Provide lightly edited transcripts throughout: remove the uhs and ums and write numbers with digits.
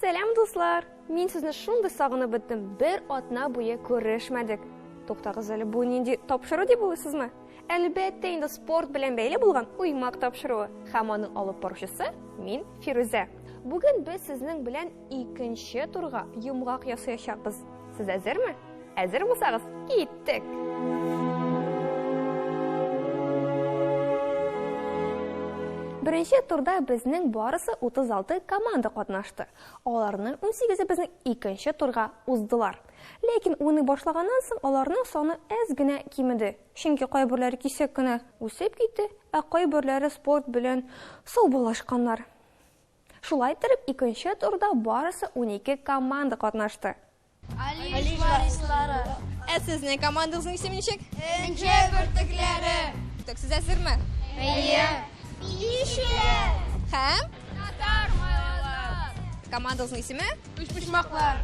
Сәлам, дуслар! Мин сезне шундый сагынып беттем. Бер атна буе күрешмәдек. Туктагыз әле, бу нинди тапшыру дип уйлыйсызмы? Әлбәттә инде спорт белән бәйле булган Уймак тапшыруы һәм аның алып баручысы мин, Фирүзә. Бүген без сезнең белән икенче турга йомгак ясаячакбыз. Сез әзерме? Әзер булсагыз, киттек! Беренче турда безнең барысы 36 команда катнашты. Аларның 18-е безнең икенче турга уздылар. Ләкин уйный башлаганнан соң аларның саны әз генә кимеде. Чөнки кайберләре кисәк кенә үсеп китте, ә кайберләре спорт белән саубуллашканнар. Шулай иттереп, икенче турда барысы 12 команда катнашты. Алиш варислары. Ә сезнең командагызның исеме ничек? Энҗе бөртекләре. Так, сез әзерме? Әйе. Биючеләр. Һәм? Татар малайлар. Командагызның исеме? Өчпочмаклар.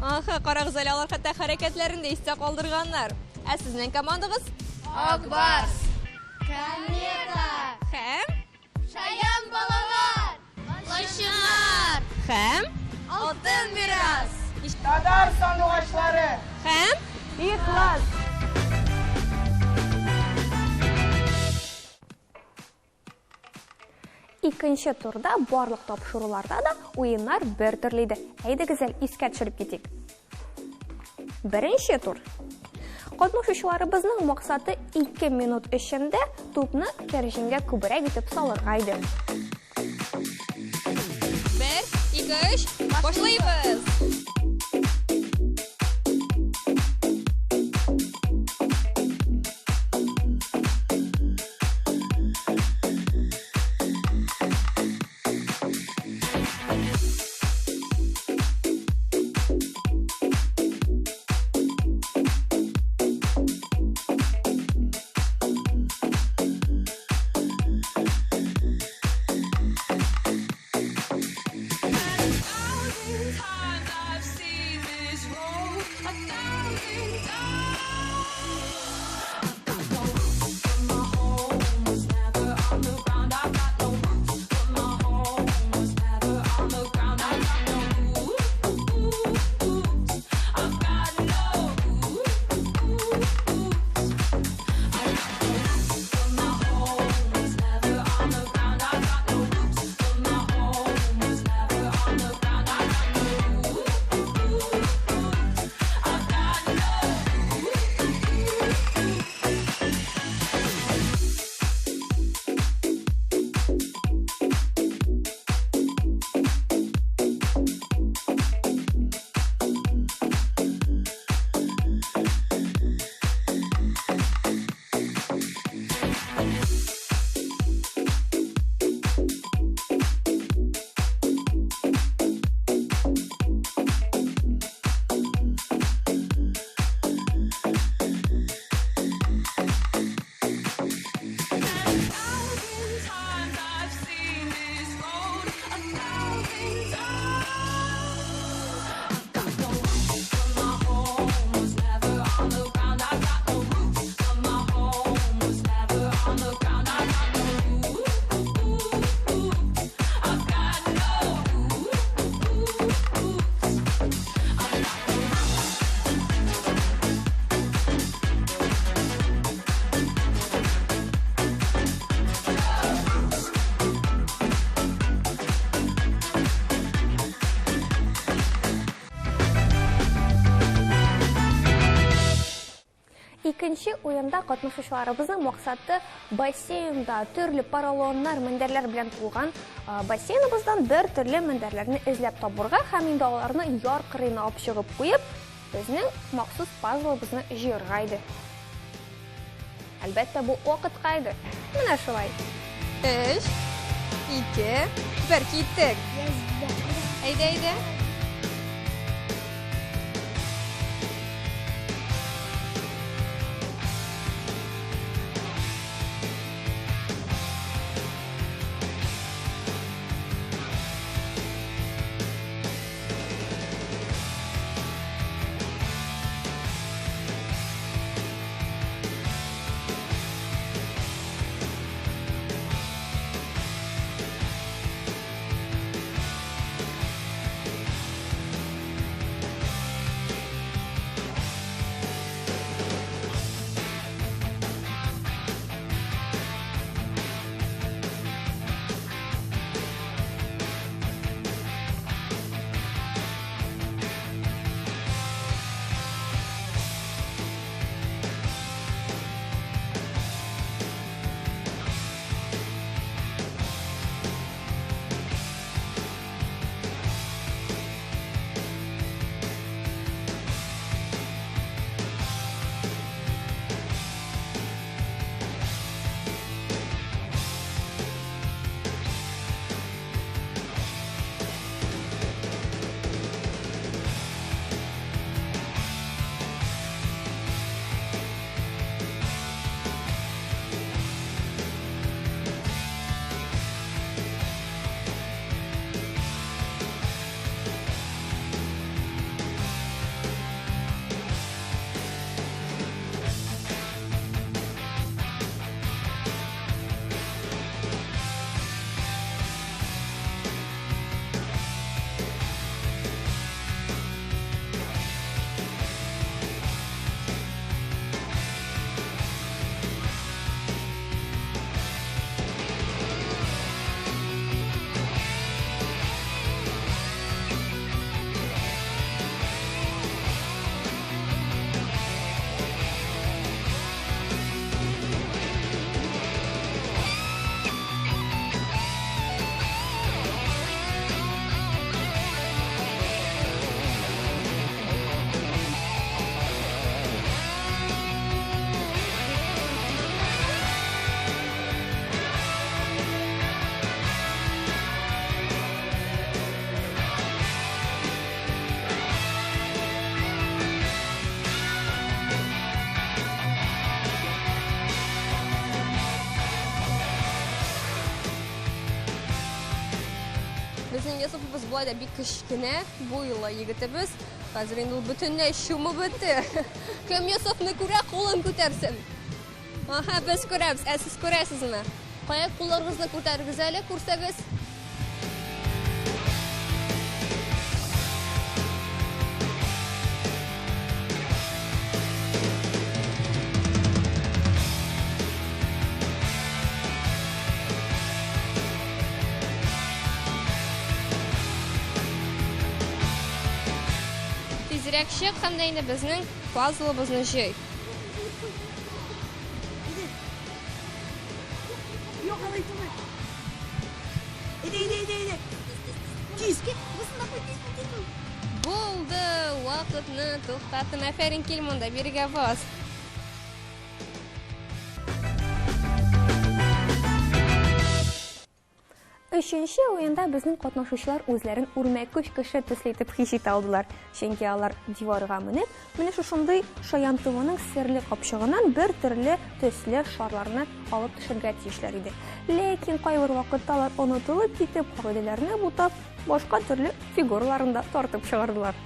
Аха, карагыз әле, алар хәтта хәрәкәтләрен дә истә калдырганнар. Ә сезнең командагыз? Ак барс. Комета. Һәм? Шаян балалар! Лачыннар! Һәм? Алтын мирас! Татар сандугачлары! Һәм? Ихлас! Икенче турда барлык тапшыруларда да уеннар бер төрле иде. Әйдәгез әле искә төшереп китик. Беренче тур. Катнашучыларыбызның максаты 2 минут эчендә тупны кәрҗингә күбрәк итеп салырга иде. 1, 2, 3, башлыйбыз! Икенче уенда катнашучыларыбызның максаты бассейнда төрле поролоннар, мендәрләр белән тулган бассейныбыздан бер төрле мендәрләрне эзләп табырга һәм инде аларны яр кырыена алып чыгып куеп, безнең махсус пазлыбызны җыярга иде. Әлбәттә, бу вакытка иде. Менә шулай. Өч, ике, бер, киттек. Әйдә, әйдә. Безнең Йосыфыбыз болай да бик кечкенә, буйлы егетебез. Хәзер инде ул бөтенләй чумып бетте. Кем Йосыфны күрә, кулын күтәрсен. Аһа, без күрәбез. Ә сез күрәсезме? Кая кулларыгызны күтәрегез әле, күрсәгез. Тизрәк чык һәм дә инде безнең пазлыбызны җый. Юк, алай түгел. Әйдә, әйдә, әйдә, әйдә. Тиз. Булды, вакытны туктаттым. Афәрин, кил монда, бирегә бас. Өченче уенда безнең катнашучылар үзләрен үрмәкүч кеше төсле итеп хис итә алдылар. Чөнки алар диварга менеп, менә шушындый шаян тувының серле капчыгыннан бер төрле төсле шарларны алып төшергә тиешләр иде. Ләкин кайбер вакытта алар онытылып китеп, кагыйдәләрне бутап, башка төрле фигураларын да тартып чыгардылар.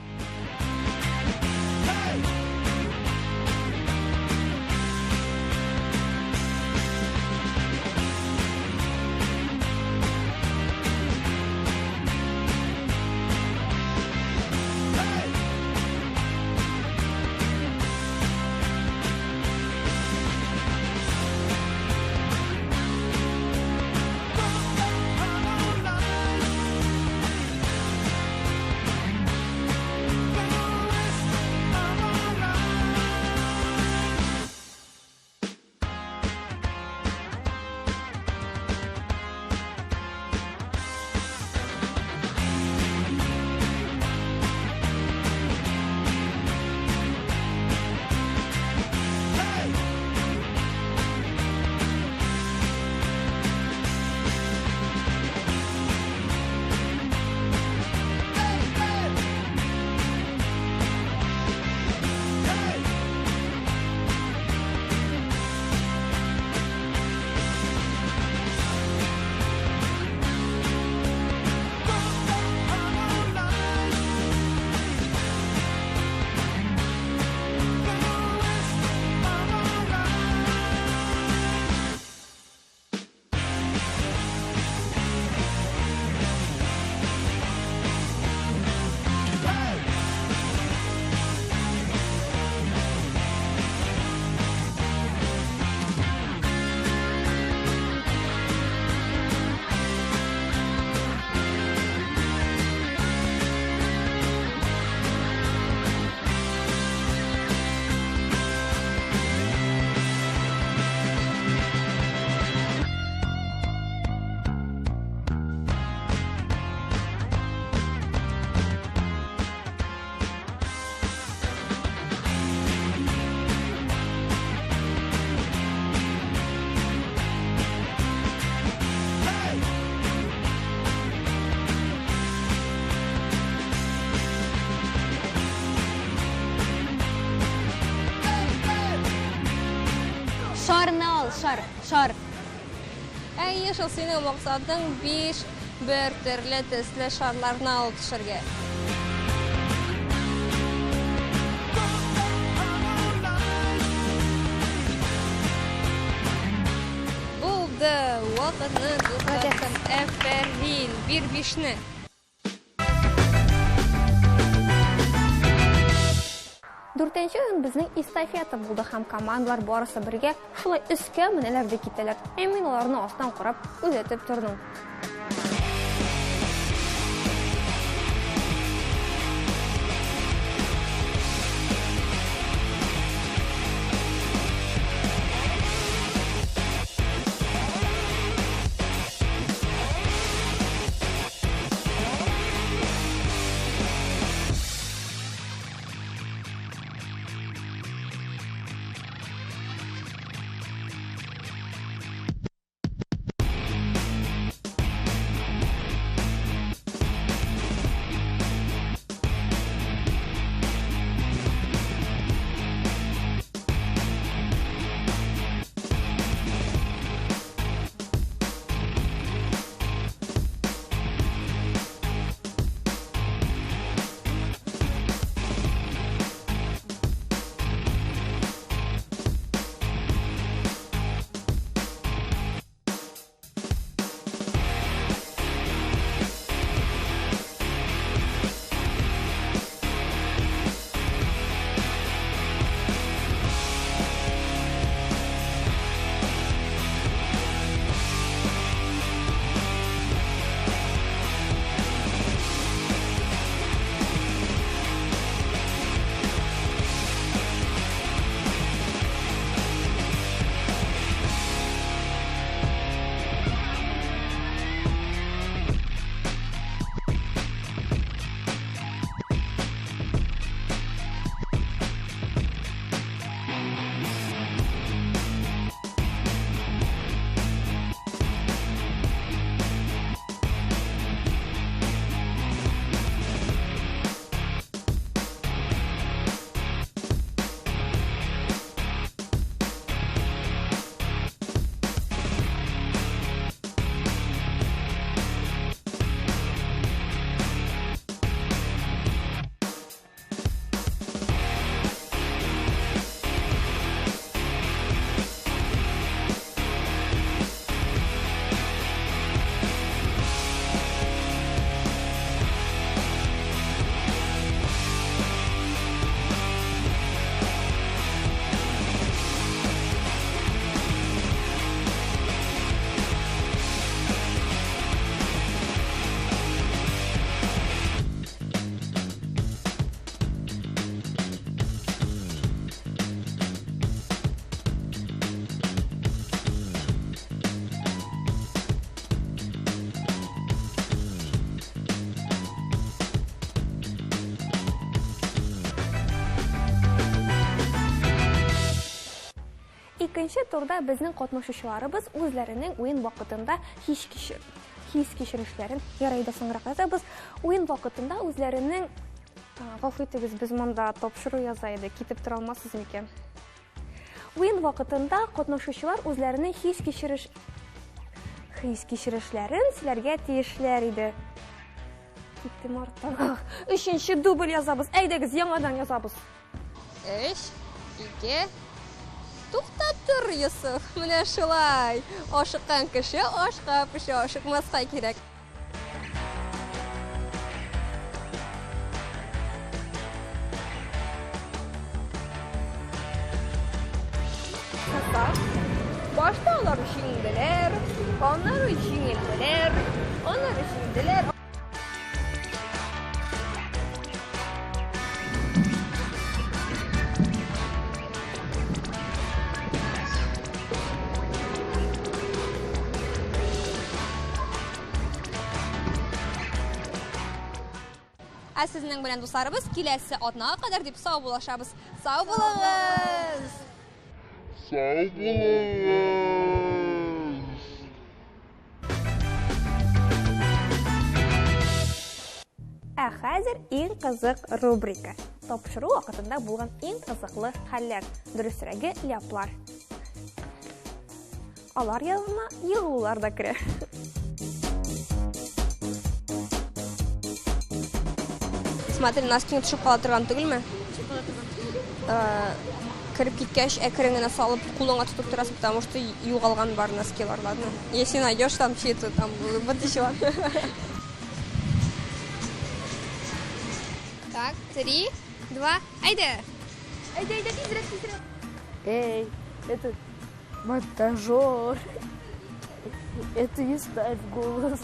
Шарны ал, шар, шар. Әйе, шул синең максатың 5 бер төрле төсле шарларны алып төшергә. Булды, вакытны туктаттым. Әфәрин, бир бишне. Дүртенче уен безнең эстафета булды һәм командалар барысы бергә шулай өскә менәләр дә китәләр. Ә мин аларны астан карап күзәтеп тордым. Икенче турда безнең катнашучыларыбыз үзләренең уен вакытында хис кичерешләрен ярый да соңрак язабыз. Уен вакытында үзләренең гафу итегез, без монда тапшыру яза идек, китеп тора алмассыз микән? Уен вакытында катнашучылар үзләренең хис кичерешләрен сөйләргә тиешләр иде. Киттем арттан. Өченче дубль язабыз. Әйдәгез, яңадан язабыз. 3, 2, туктап тор, Йосыф. Менә шулай. Ашыккан кеше ашка пешә, ашыкмаска кирәк. Башта алар җиңделәр, аннары җиңелделәр, аннары җиңделәр. Ә сезнең белән, дусларыбыз, киләсе атнага кадәр дип сау булашабыз. Сау булыгыз! Сау булыгыз! Ә хәзер иң кызык рубрика. Тапшыру вакытында булган иң кызыклы хәлләр, дөресрәге ляплар. Алар янына егылулар да керә. Смотри, носкиң төшеп кала торган түгелме? Төшеп кала торган. Кереп киткәч, әкрен генә салып, кулыңа тотып торасың, потому что югалган бар носкилар, ладно? Если найдешь там чьи-то, там вытащила. Так, три, два, әйдә! Әйдә, әйдә, тизрәк, тизрәк. Эй, этот монтажер. Это не ставь голос.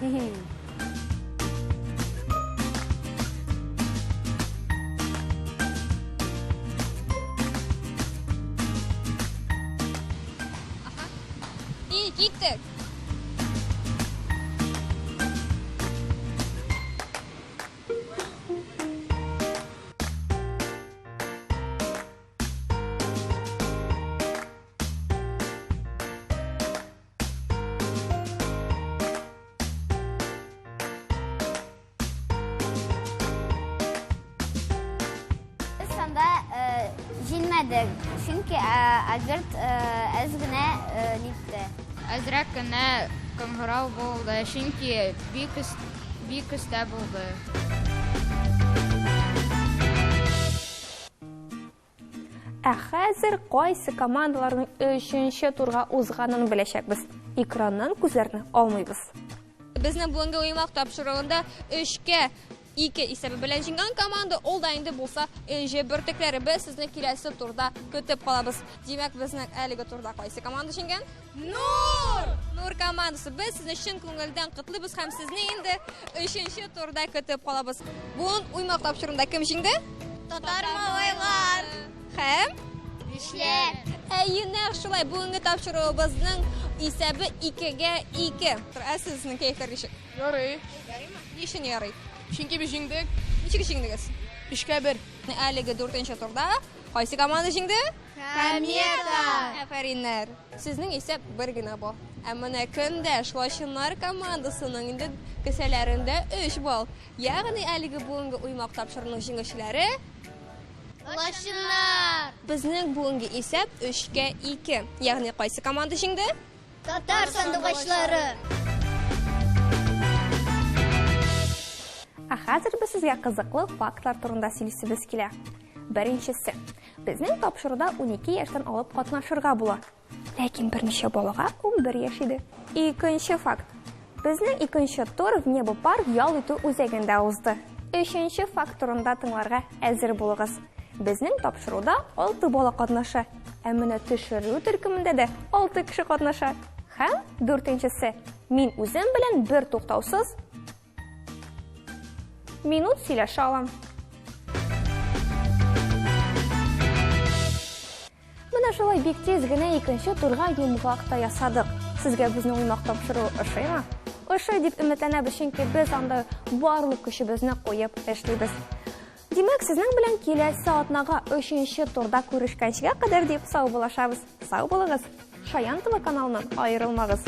Хи-хи. И киттек. Без анда җиңмәдек, чөнки Альберт әз генә нитте. Әзрәк кенә кыңгырау булды, чөнки бик бик өстә булды. Ә хәзер кайсы командаларның өченче турга узганын беләчәкбез. Экраннан күзләрне алмыйбыз. Безнең бүгенге уймак тапшыруында өчкә ике исәбе белән җиңгән команда, ул да инде булса Энҗе бөртекләре. Без сезне киләсе турда көтеп калабыз. Димәк, безнең әлеге турда кайсы команда җиңгән? Нур! Нур командасы. Без сезне чын күңелдән котлыйбыз һәм сезне инде өченче турда көтеп калабыз. Бүген уймак тапшыруында кем җиңде? Татар малайлар! Һәм Бишләр! Әйе, нәкъ шулай. Бүгенге тапшыруыбызның исәбе икегә ике. Ә сезнең кәефләр ничек? Ярый. Ярыймы? Ни өчен ярый? Чөнки без җиңдек. Ничек җиңдегез? Өчкә бер. Әлеге дүртенче турда кайсы команда җиңде? Комета! Афәриннәр! Сезнең исәп бер генә балл. Ә менә көндәш Лачыннар командасының инде кесәләрендә өч балл. Ягъни әлеге бүгенге уймак тапшыруның җиңүчеләре Лачыннар! Безнең бүгенге исәп өчкә ике. Ягъни кайсы команда җиңде? Татар сандугачлары! Ә хәзер без сезгә кызыклы фактлар турында сөйлисебез килә. Беренчесе. Безнең тапшыруда 12 яшьтән алып катнашырга була. Ләкин берничә балага 11 яшь иде. Икенче факт. Безнең икенче тур в Небо парк ял итү үзәгендә узды. Өченче факт турында тыңларга әзер булыгыз. Безнең тапшыруда 6 бала катнаша. Ә менә төшерү төркемендә дә 6 кеше катнаша. Һәм дүртенчесе. Мин үзем белән бер туктаусыз минут сөйләшә алам. Менә шулай бик тиз генә икенче турга йомгак та ясадык. Сезгә безнең уймак тапшыру ошыймы? Ошый дип өметләнәбез, чөнки без анда барлык көчебезне куеп эшлибез. Димәк, сезнең белән киләсе атнага өченче турда күрешкәнчегә кадәр дип саубуллашабыз. Сау булыгыз! Шаян ТВ каналыннан аерылмагыз.